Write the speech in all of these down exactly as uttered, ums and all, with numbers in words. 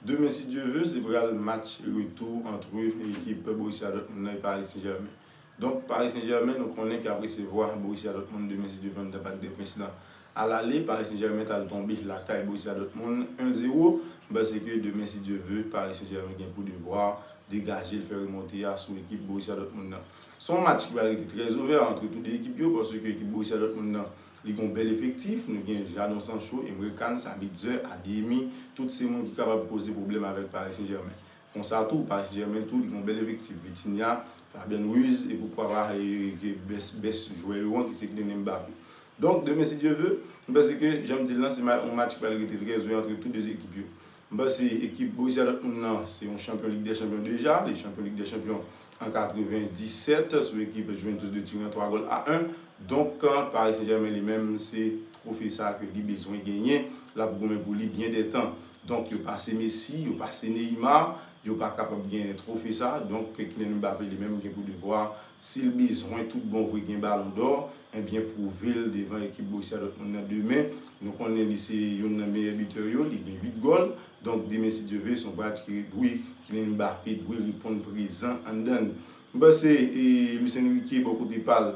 Demen, si Dye ve, se pral match retou ant ekip Borussia Dortmund nan e Paris Saint-Germain. Donk, Paris Saint-Germain, nou konnen k ap resevwa Borussia Dortmund demen, si Dye ve, anndan Parc des Princes lan. Alale, Paris Saint-Germain t al tonbe lakay Borussia Dortmund en zewo. M panse ke demen, si Dye ve, Paris Saint-Germain gen pou devwa degaje l, fè remonte a sou ekip Borussia Dortmund nan. Se yon match ki pral rete trè ouvè ant tou de ekip yo, paske ekip Borussia Dortmund nan, li gen yon bèl efektif. Nou gen Jadon Sancho, Emre Can, Sabitzer, Adeyemi, tout se moun ki kapab koze pwoblèm avèk Paris Saint-Germain. Konsa tou, Paris Saint-Germain tou, li gen yon bèl efektif. Vitinha, Fabian Ruiz, e poukwa pa, e, e, bès, bès jwè yo an, ki se Kylian Mbappé. Donk, demen, si Dye ve, m panse ke, jan m di l lan, se ma- yon match ki pral rete trè ouvè ant tou de ekip yo. M panse ekip Borussia Dortmund nan, se yon chanpyon Lig dè Chanpyon deja, li chanpyon Lig dè Chanpyon an katrevenndisèt sou ekip Juventus de Turin, twa gòl a en. Donk, Paris Saint-Germain li menm, se twofe sa ke li bezwen genyen, l ap goumen pou li byen dè tan. Donk, yo pase Messi, yo pase Neymar, yo pa kapab gen twofe sa. Donk, Kylian Mbappé li menm gen pou devwa, si l bezwen tout bon vre gen Ballon d'Or, ebyen pwouve l devan ekip Borussia Dortmund nan demen. Nou konnen li se youn nan meyè bitè yo, li gen uit gòl. Donk, demen, si Dye ve, se yon match ki dwe, Kylian Mbappé dwe reponn prezan anndan l. M panse, e, Luis Enrique, bò kote pa l,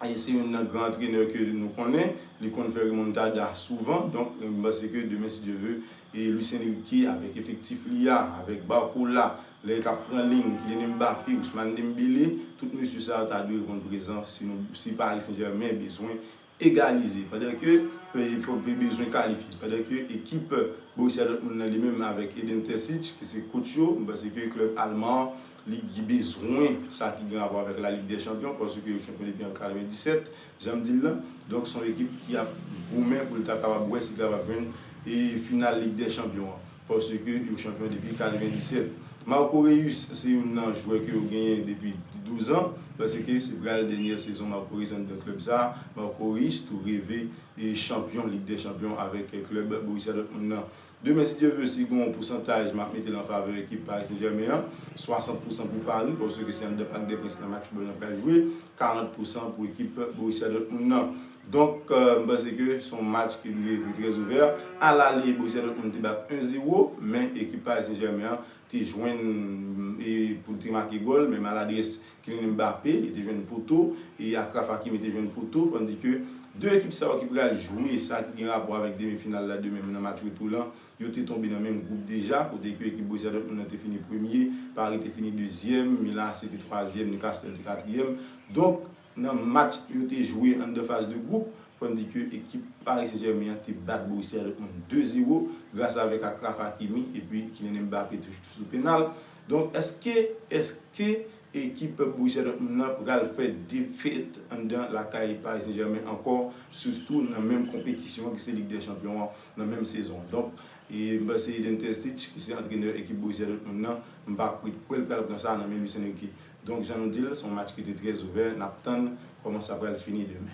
e se youn nan gran antrenè ke nou konnen, li konn fè remontada souvan. Donk, m panse ke demen, si Dye ve, e Luis Enrique, avèk efektif li a, avèk Barcola, lè l k ap pran liy, Kylian Mbappé, Ousmane Dembélé, tout mesye sa yo ta dwe reponn prezan si nou, si Paris Saint-Germain bezwen egalize. Pandan ke, e, fò, pe bezwen kalifye. Pandan ke ekip Borussia Dortmund nan li menm avèk Edin Terzic, ki se coach yo, m panse ke klèb alman an, li, li bezwen sa ki gen rapò avèk la Ligue des Champions, paske yo chanpyon depi an katrevenndisèt, jan m di l lan. Donk, se yon ekip ki ap goumen pou l ta kapab wè si l kapab jwenn, e, final Lig dè Chanpyon an, paske yo chanpyon depi katrevenndisèt. Marco Reus se youn nan jwè ke yo genyen depi douz an, paske se pral dènyè sezon Marco Reus anndan klèb sa. Marco Reus tou reve, e, chanpyon Lig dè Chanpyon avèk, e, klèb Borussia Dortmund nan. Demen, si Dye ve, si gen yon pousantaj, m ap mete l an favè ekip Paris Saint-Germain an, swasant pousan pou Paris, paske se anndan Parc des Princes nan match foutbòl lan pral jwe, karant pousan pou ekip Borussia Dortmund nan. Donk, e, m panse ke se yon match ki dwe rete trè ouvè. Alale, Borussia Dortmund te bat en zewo, men ekip Paris Saint-Germain an te jwenn, e, pou l te make gòl, men maladrès Kylian Mbappé, li te jwenn poto, e Achraf Hakimi te jwenn poto. Fò n di ke de ekip sa yo ki pral jwe sa ki gen rapò avèk demi final la demen nan match retou lan, yo te tonbe nan menm gwoup deja, kote ke ekip Borussia Dortmund nan te fini premye, Paris te fini dezyèm, Milan A C te twazyèm, Newcastle te katriyèm. Donk, nan match yo te jwe anndan faz de gwoup, fò n di ke ekip Paris Saint-Germain an te bat Borussia Dortmund de zewo gras avèk Achraf Hakimi epi Kylian Mbappé tou sou penal. Donk, èske, èske ekip Borussia Dortmund nan pral fè defèt anndan lakay Paris Saint-Germain ankò, sitou nan menm konpetisyon an ki se Lig dè Chanpyon an, nan menm sezon an? Donk, e, m panse Edin Terzic, ki se antrenè ekip Borussia Dortmund nan, m pa kwè, kwè l pral pran sa nan men Luis Enrique. Donk, jan nou di l, se yon match ki te trè ouvè, n ap tann kòman sa pral fini demen.